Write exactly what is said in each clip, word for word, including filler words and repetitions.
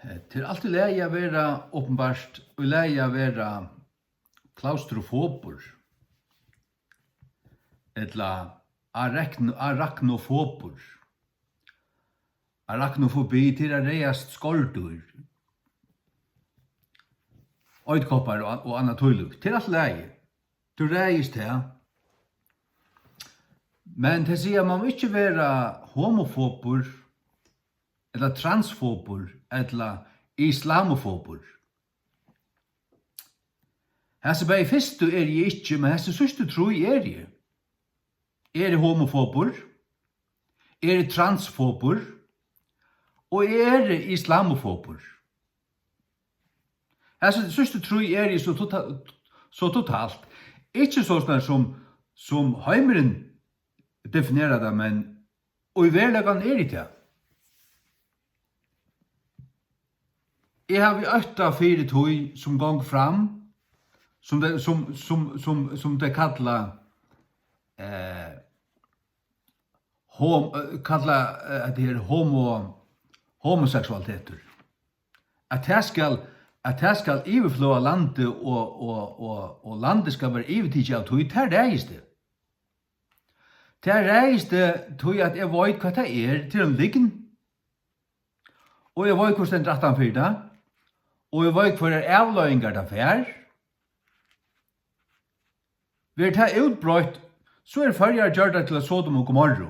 Eh, tað er altíð í lagi at vera, openbart, í lagi at vera klaustrofobur, ella arakn-, araknofobur. Araknofobi, tað er at ræðast skordur, eiturkoppar og, og annað tílíkt. Tað er altíð í lagi. Tú ræðist tað. Men tey siga, at mann má ikki vera homofobur, ella transfobur, ella islamofobur. Hasi bæði fyrstu eri eg ikki, men hasi síðstu trý eri eg. Eg eri homofobur, eg eri transfobur og eg eri islamofobur. Hasi síðstu trý eri eg so tota-, so totalt. Ikki sostatt sum, sum heimurin definerar tað, men í veruleikanum eri eg tað. Eg havi ótta fyri tí, sum gongur fram, sum tey, sum, sum, sum, sum tey kalla, eh, hom-, eh, kalla, eh, at tað er homo-, homoseksualitetur. At tað skal, at tað skal yvirflóða landið og, og, og, og landið skal vera yvirtikið av tí, tað ræðist eg. Tað ræðist eg, tí at eg veit, hvat tað er, tað er ein lygn. Og eg veit, hvør stendur aftan fyri tað. Og eg veit, hvørjar avleiðingar tað fær. Verður tað útbreitt, so eru Føroyar gjørdar til eitt Sodom og Gomorru.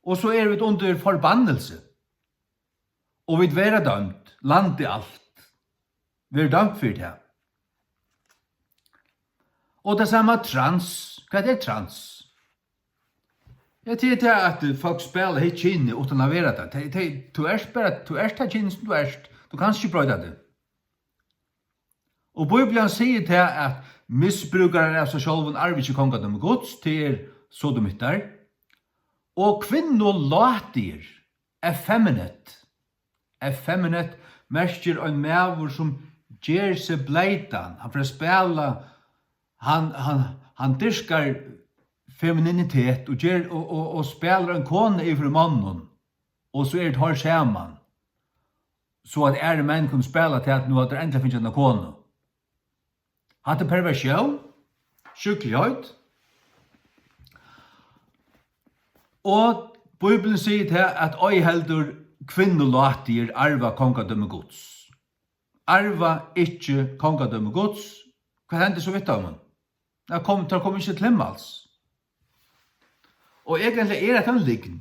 Og so eru vit undir forbannelse. Og vit verða dømd, landið alt. Verður dømt fyri tað. Og tað sama trans. Hvat er trans? Ja, tað er tað, at fólk spæla hitt kynið uttan at vera tað. Tey, tey, tú ert bara, tú ert tað kyn, sum tú ert. Tú kanst ikki broyta teg. Og Bíblian sigur tað, at misbrúkarar av sær sjálvum arva ikki kongadømi Guds, tað er sodomittar. Og kvinnulátir, effeminate. Effeminate merkir ein maður, sum ger seg bleitan. Hann fer at spæla, hann, hann, hann dyrkar femininitet og ger, og, og, og spælir ein konu yvir fyri monnum. Og so eru teir saman. So at aðrir menn kunnu spæla tað, at nú hava teir endiliga fingið eina konu. Hatta er perversión, sjúkligheit. Og Bíblian sigur tað, at ei heldur kvinnulátir arva kongadømi Guds. Arva ikki kongadømi Guds. Hvat hendir so við teimum? Tað kom, tað kom ikki til himmals. Og eigentliga er hetta ein lygn.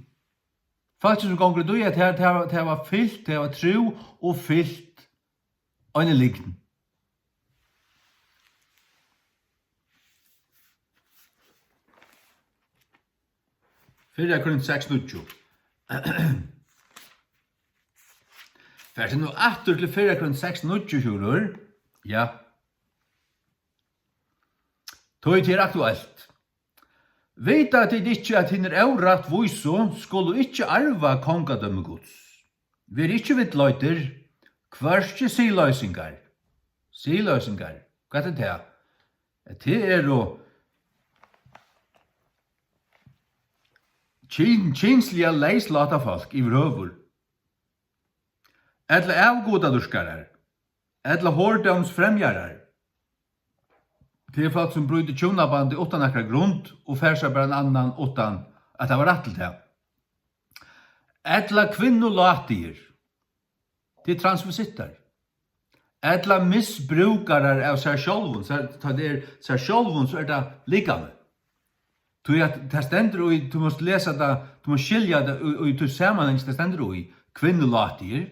Fólk sum gongur í tí, at tað, tað, tað var fylt, tað var trú og fylt. Ein lygn. Fyrra Korint seks níggju. Fert tú nú aftur til Fyrra Korint seks níggju, Sjúrður? Ja. Tí tað er aktuelt. Vita tit ikki, at hinir órættvísu skulu ikki arva kongadømi Guds? Verið ikki villleiddir, hvørki siðloysingar. Siðloysingar, hvat er tað? Tað eru kyn-, kynsliga leyslátna fólk yvirhøvur, ella avgudadýrkarar, ella hordómsfremjarar. Tað er fólk, sum brýtur hjúnabandið uttan nakra grund og fær sær bara ein annan, uttan at hava rætt til tað. Ella kvinnulátir. Tað er transvesittar. Ella misbrúkarar av sær sjálvum. Sær, tá tað er sær sjálvum, so er tað likamið. Tí at tað stendur í, tú mást lesa tað, tú mást skilja tað í, í tí samanhangi, tað stendur í, kvinnulátir.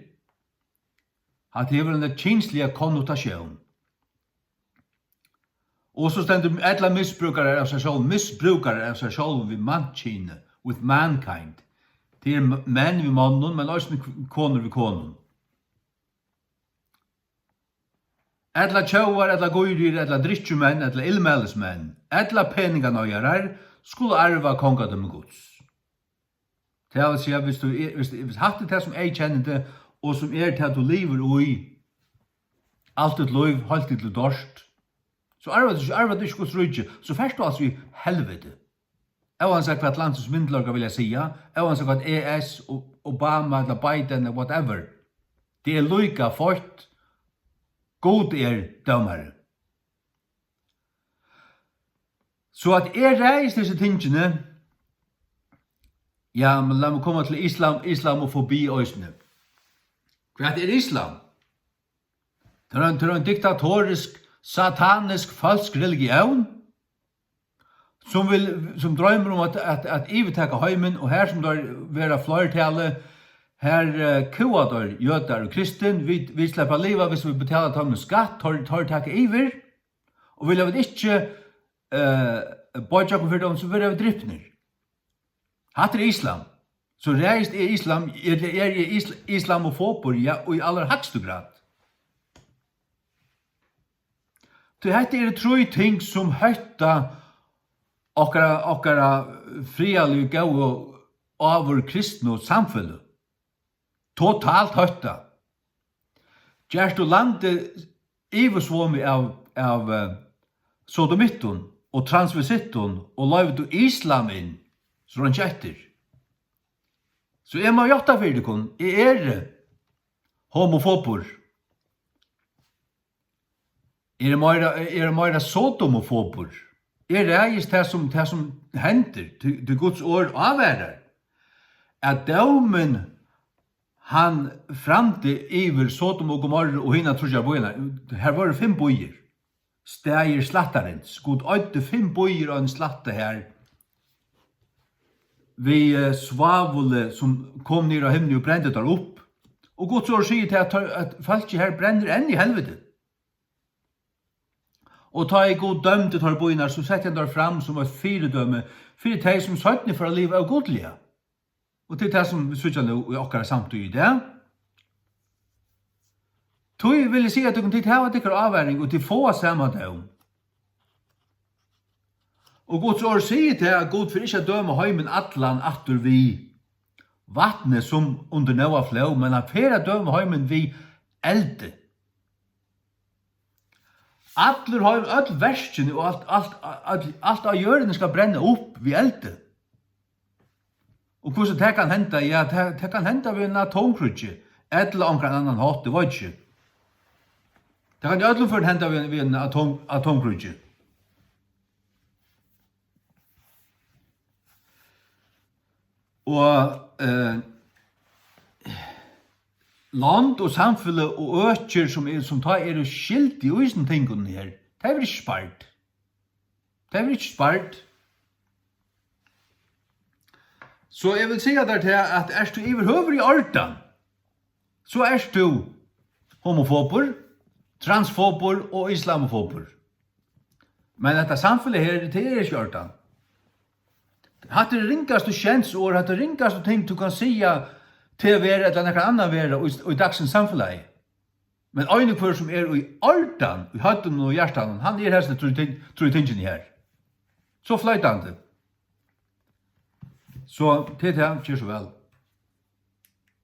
Hatta hevur eina kynsliga konnotatión. Og so stendur, ella misbrúkarar av sær sjálvum, misbrúkarar av sær sjálvum við mannkynið, with mankind. Tað er m-, menn við monnum, men eisini k-, konur við konum. Ella tjóvar, ella gírðir, ella drykkjumenn, ella illmælismenn, ella peninganeigarar skulu arva kongadømi Guds. Tað vil siga, viss tú er, viss, viss hatta er tað, sum eg kenni teg, og sum er tað, tú livir í alt títt lív, heilt til tú doyrt, so arvar tú, arvar tú ikki Guds ríki, so fert tú altso í helviti. Óansæð hvat landsins myndugleikar vilja siga, óansæð hvat E S og Obama ella Biden ella whatever. Tað er líka feitt. Gud er dómari. So at eg ræðist hesi tingini, ja, men lat meg koma til islam, islamofobi eisini. Hvat er islam? Tað er ein, tað er ein diktatorisk, satanisk, følsk religión, sum vil, sum droymir um at, at, at yvirtaka heimin, og har sum teir verða fleirtali, har, eh, kúga teir jødar og kristin. Vit, vit sleppa at liva, hvis vit betala teimum skatt, teir, teir taka yvir, og vilja vit ikki, eh, boyggja okkum fyri teimum, so verða vit dripnir. Hatta er islam. So ræðist eg islam, eg eri isl-, islamofobur, ja, í allarhægstu grad. Tí hetta eru trý ting, sum hótta okkara, okkara friðarligu, góðu, áður kristnu samfeløg. Totalt hótta. Gerst tú landið yvirsvomið av, av, eh, sodomittum og transvestittum og loyvir tú islam inn, so er hann kettur. So eg má játta fyri tykkum, eg eri homofobur. Eg eri meira, eg eri meira sodomofobur. Eg ræðist tað sum, tað sum hendir, tí, tí Guds orð ávarar, at dómin, hann framdi yvir Sodom og Gomorru og hinar tríggjar býarnar. Har vóru fimm býir, staðir slættarins. Gud oyðdi fimm býir á ein slætta har, við, eh, svavuli, sum kom niður av himni og brendi teir upp. Og Guds orð sigur til, at teir, at fólkið har brennur enn í helviti. Og tá ið Gud dømdi teir býirnar, so setti hann teir fram sum eitt fyridømi fyri tey, sum seinni fóru at liva ógudliga. Og til tað, sum vit síggja nú í okkara samtíð í dag. Tí vil eg siga tykkum, tit hava tykkara ávaring, og tit fáa sama dóm. Og Guds orð sigur tað, at Gud fer ikki at døma heimin allan aftur við vatni sum undir Nóa flóð, men hann fer at døma heimin við eldi. Allur heim, øll verkini og alt, alt, alt, alt á jørðini skal brenna upp við eldi. Og hvussu tað kann henda? Ja, tað, tað kann henda við einum atomkríggi, ella onkran annan hátt, eg veit ikki. Tað kann í øllum førum henda við, við einum atom-, atomkríggi. Og, eh, lond og samfeløg og økir, sum er, sum tá eru skyldi í hesum tingunum her, tað verður ikki spart. Tað verður ikki spart. So eg vil siga tær tað, at ert tú yvirhøvur í ordan, so ert tú homofobur, transfobur og islamofobur. Men hetta samfelagið her, tað er ikki í ordan. Hatta er ringastu skensorð, hatta er ringastu ting, tú kanst siga til vera ella nakran annan vera í, í dagsins samfelagi. Men ein og hvør sum er í ordan í høvdinum og hjartanum, hann er hesar trý ting-, trý tingini her. So floytandi. So, til tað, ger so væl.